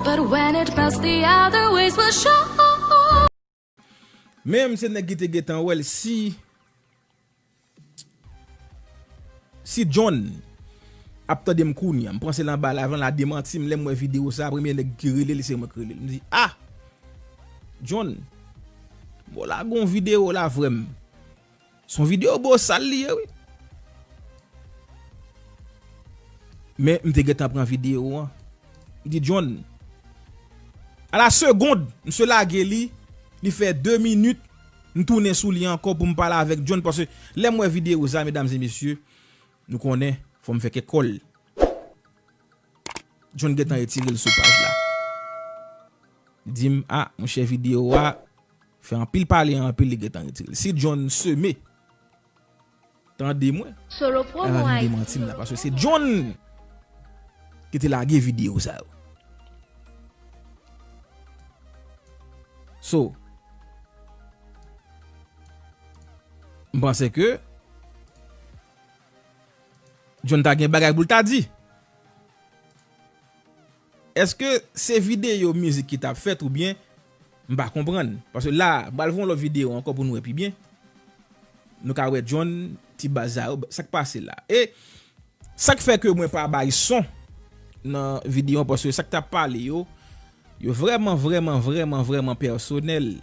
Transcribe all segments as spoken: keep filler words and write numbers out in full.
But when it melts, the other ways will show. Men m se nèg ki te gentan wè l si si John ap tande m kounye a, m panse l anba live lan, l a demanti m, lè m wè videyo sa, premye nèg ki rele l se mwen k rele l. M di, ah! John, bon, la gon videyo la frè m. Se yon videyo bosal li ye wi. Men m te gentan pran videyo an. M di John, a la segonn, misye lage li, li fè de minit, m tounen sou li ankò pou m pale avèk John, paske lè m wè videyo sa, medam e mesye, nou konnen, fò m fè kèk kòl. John gentan retire l sou paj la. Li di m, ah, monchè, videyo a fè anpil pale, anpil li gentan retire l. Si John Seme tande mwen, Solo l ap vin demanti m la, paske se John ki te lage videyo sa yo. So, m panse ke John ta gen bagay pou l ta di. Èske se videyo mizik ki t ap fèt oubyen m pa konprann? Paske la, m pral fè yon lòt videyo ankò pou nou wè pi byen. Nou ka wè John, ti baz sa yo, sa k pase la. E sa k fè ke mwen pa bay son nan videyo an, paske sa k t ap pale yo, yo vrèman, vrèman, vrèman, vrèman pèsonèl.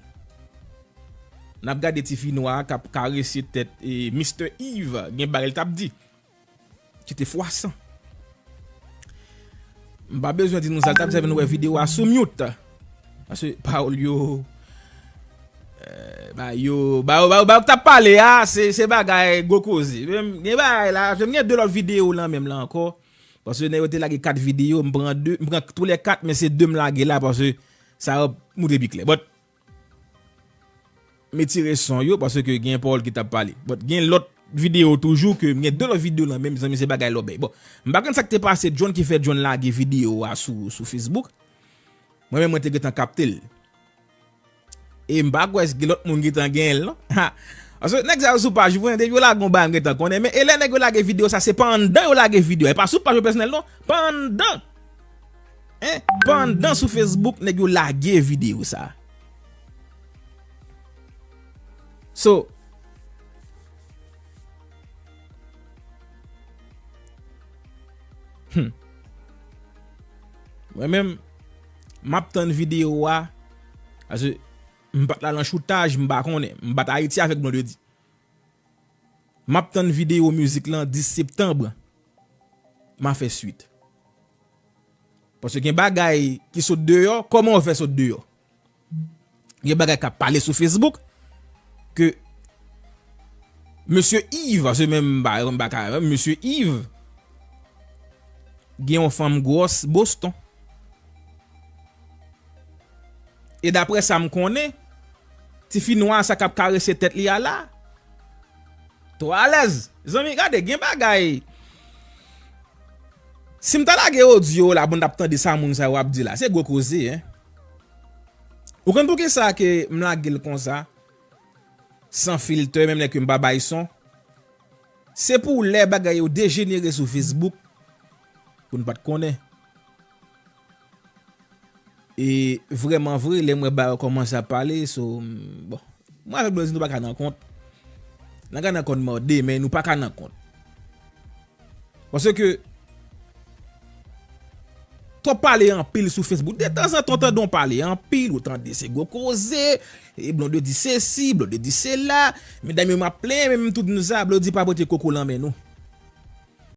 N ap gade ti fi nwa a k ap karese tèt e Mister Eve, gen bagay l t ap di ki te fwasan. M pa bezwen di nou sa l t ap di, sa fè nou wè videyo a sou mute. Paske pawòl yo, eh, ba yo, ba yo, ba yo, ba yo k t ap pale a, se, se bagay gwo koze. Men gen bagay la, m gen de lòt videyo lan menm la ankò. Paske nèg yo te lage kat videyo, m pran de, m pran toulè kat, men se de m lage la, paske sa yo moute pi klè. But, m retire son yo paske gen pawòl ki t ap pale. But gen lòt videyo toujou ke m gen de lòt videyo lan menm zanmi se bagay lòbèy. Bon, m pa konn sa k te pase John ki fè John lage videyo a sou, sou Facebook. Mwen menm mwen te gentan kapte l. E m pa kwè si gen lòt moun gentan genyen l non. Ha. Paske nèg sa yo sou paj mwen, depi yo lage yon bagay m gentan konnen. Men e lè nèg yo lage videyo sa, se pa anndan yo lage videyo a. E pa sou paj mwen pèsonèl non. Pa anndan. Hein? Pa anndan sou Facebook nèg yo lage videyo sa. So, hmm. Mwen menm, m ap tann videyo a. Paske m pa t la nan choutaj, m pa konnen. M pa t Ayiti avèk Blondedy. M ap tann videyo mizik lan dis septanm. M a fè swit. Paske gen bagay ki sot deyò, kòman yo fè sot deyò? Gen bagay k ap pale sou Facebook ke Mesye Yves, se menm bagay, m pa ka, Mesye Yves gen yon fanm gwòs Boston. E daprè sa m konnen, tifi nwa sa k ap karese tèt li a la, twò alèz. Zanmi, gade, gen bagay. Si m ta lage odyo la pou n t ap tande sa moun sa yo ap di la, se gwo koze, en. Ou konn poukisa ke m lage l konsa, san filtè, menm lè ke m pa bay son? Se pou lè bagay yo dejenere sou Facebook, pou n pa t konnen. E vrèman vre, lè m wè bagay yo kòmanse ap pale, so, m, bon. Mwen avèk Blondedy, nou pa ka nan kont. N a ka nan kont mòde, men nou pa ka nan kont. Paske, twòp pale anpil sou Facebook. Detanzantan, w tande yon pale anpil, ou tande se gwo koze, e Blondedy sesi, Blondedy sela, medam yo m ap plenyen, men m tou di nou sa, Blondedy pa pote koko lan men nou.